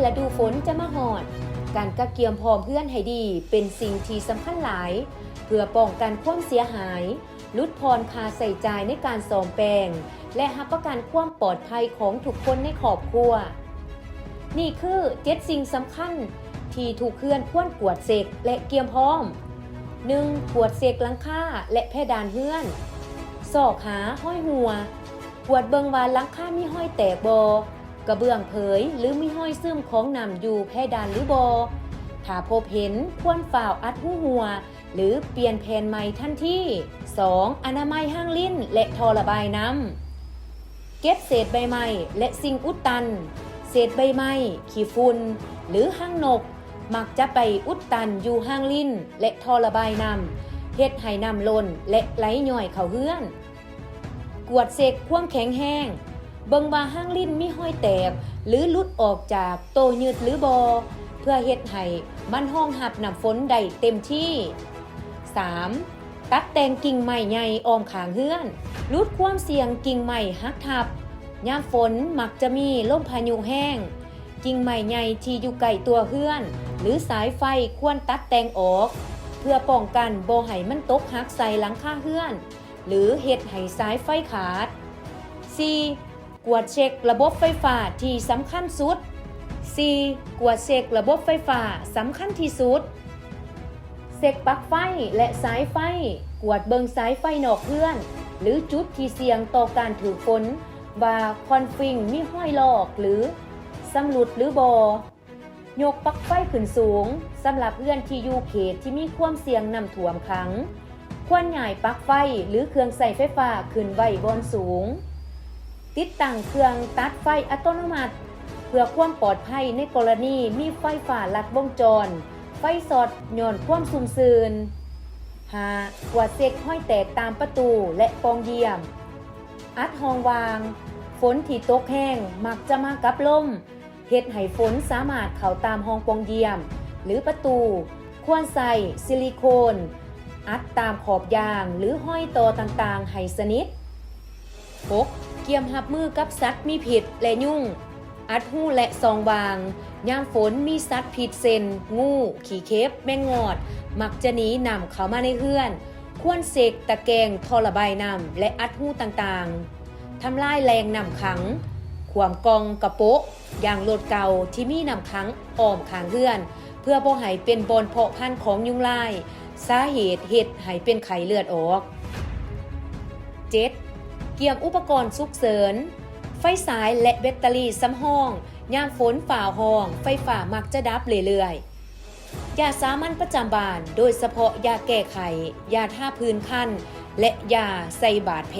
ລະດູຝົນຈະມາຮອດ, ການກະກຽມພ້ອມເຮືອນໃຫ້ດີເປັນສິ່ງທີ່ສຳຄັນຫຼາຍ ເພື່ອປ້ອງກັນຄວາມເສຍຫາຍ, ຫຼຸດຜ່ອນຄ່າໃຊ້ຈ່າຍໃນການສ້ອມແປງ ແລະ ຮັບປະກັນຄວາມປອດໄພຂອງທຸກຄົນໃນຄອບຄົວ. ນີ້ຄືເຈັດສິ່ງສຳຄັນທີ່ທຸກເຮືອນຄວນກວດເຊັກ ແລະ ກຽມພ້ອມ. ໜຶ່ງ, ກວດເຊັກຫຼັງຄາ ແລະ ເພດານເຮືອນ. ຊອກຫາຮອຍຮົ່ວ. ກວດເບິ່ງວ່າຫຼັງຄາມີຮອຍແຕກບໍ່, ກະເບື້ອງເຜີຍ ຫຼື ມີຮອຍຊຶມຂອງນ້ຳຢູ່ເພດານຫຼືບໍ່. ຖ້າພົບເຫັນ, ຄວນຟ້າວອັດຮູຮົ່ວ ຫຼື ປ່ຽນແຜ່ນໃໝ່ທັນທີ. ສອງ, ອະນາໄມຮາງລິນ ແລະ ທໍ່ລະບາຍນ້ຳ. ເກັບເສດໃບໄມ້ ແລະ ສິ່ງອຸດຕັນ. ເສດໃບໄມ້, ຂີ້ຝຸ່ນ ຫຼື ຮັງນົກ ມັກຈະໄປອຸດຕັນຢູ່ຮາງລິນ ແລະ ທໍ່ລະບາຍນ້ຳ, ເຮັດໃຫ້ນ້ຳລົ້ນ ແລະ ໄຫຼຍ້ອຍເຂົ້າເຮືອນ. ກວດເຊັກຄວາມແຂງແຮງ. ເບິ່ງວ່າຮາງລິນມີຮອຍແຕກ ຫຼື ຫຼຸດອອກຈາກໂຕ້ຍຶດຫຼືບໍ່, ເພື່ອເຮັດໃຫ້ມັນຮອງຮັບນ້ຳຝົນໄດ້ເຕັມທີ່. ສາມ, ຕັດແຕ່ງກິ່ງໄມ້ໃຫຍ່ອ້ອມຂ້າງເຮືອນ. ຫຼຸດຄວາມສ່ຽງກິ່ງໄມ້ຫັກທັບ. ຍາມຝົນມັກຈະມີລົມພາຍຸແຮງ. ກິ່ງໄມ້ໃຫຍ່ທີ່ຢູ່ໃກ້ຕົວເຮືອນ ຫຼື ສາຍໄຟຄວນຕັດແຕ່ງອອກ ເພື່ອປ້ອງກັນບໍ່ໃຫ້ມັນຕົກຫັກໃສ່ຫຼັງຄາເຮືອນ ຫຼື ເຮັດໃຫ້ສາຍໄຟຂາດ. ສີ່, ກວດເຊັກລະບົບໄຟຟ້າທີ່ສຳຄັນສຸດ. ສີ່, ກວດເຊັກລະບົບໄຟຟ້າສຳຄັນທີ່ສຸດ. ເຊັກປັລັກໄຟ ແລະ ສາຍໄຟ. ກວດເບິ່ງສາຍໄຟນອກເຮືອນ ຫຼື ຈຸດທີ່ສ່ຽງຕໍ່ການຖືກຝົນ ວ່າຄອນຟິງມີຮອຍລອກ ຫຼື ຊຳຫຼຸດຫຼືບໍ່. ຍົກປັລັກໄຟຂຶ້ນສູງ. ສຳລັບເຮືອນທີ່ຢູ່ເຂດທີ່ມີຄວາມສ່ຽງນ້ຳຖ້ວມຂັງ, ຄວນຍ້າຍປັລັກໄຟ ຫຼື ເຄື່ອງໃຊ້ໄຟຟ້າຂຶ້ນໄວ້ບ່ອນສູງ. ຕິດຕັ້ງເຄື່ອງຕັດໄຟອັດຕະໂນມັດ ເພື່ອຄວາມປອດໄພໃນກໍລະນີມີໄຟຟ້າລັດວົງຈອນ, ໄຟຊັອດຍ້ອນຄວາມຊຸ່ມຊື່ນ. ຫ້າ, ກວດເຊັກຮອຍແຕກຕາມປະຕູ ແລະ ປ່ອງຢ້ຽມ. ອັດຮ່ອງວ່າງ. ຝົນທີ່ຕົກແຮງມັກຈະມາກັບລົມ, ເຮັດໃຫ້ຝົນສາມາດເຂົ້າຕາມຮ່ອງປ່ອງຢ້ຽມ ຫຼື ປະຕູ. ຄວນໃຊ້ຊິລິໂຄນອັດຕາມຂອບຢາງ ຫຼື ຮອຍຕໍ່ຕ່າງໆໃຫ້ສະໜິດ. ຫົກ, ກຽມຮັບມືກັບສັດມີພິດ ແລະ ຍຸງ. ອັດຮູ ແລະ ຊ່ອງວ່າງ. ຍາມຝົນມີສັດພິດເຊັ່ນ ງູ, ຂີ້ເຂັບ, ແມງງອດ ມັກຈະໜີນ້ຳເຂົ້າມາໃນເຮືອນ. ຄວນເຊັກຕະແກງທໍ່ລະບາຍນ້ຳ ແລະ ອັດຮູຕ່າງໆ. ທຳລາຍແຫຼ່ງນ້ຳຂັງ, ຂວ້ຳກ່ອງກະໂປະຢາງລົດເກົ່າທີ່ມີນ້ຳຂັງອ້ອມຂ້າງເຮືອນ ເພື່ອບໍ່ໃຫ້ເປັນບ່ອນເພາະພັນຂອງຍຸງລາຍ, ສາເຫດເຮັດໃຫ້ເປັນໄຂ້ເລືອດອອກ. ເຈັດ, ກຽມອຸປະກອນສຸກເສີນ, ໄຟສາຍ ແລະ ແບັດເຕີຣີສຳຮອງ. ຍາມຝົນຟ້າຮ້ອງ, ໄຟຟ້າມັກຈະດັບເລື້ອຍໆ. ຢາສາມັນປະຈຳບ້ານ, ໂດຍສະເພາະຢາແກ້ໄຂ້, ຢາທາພື້ນຄັນ ແລະ ຢາໃສ່ບາດແຜ.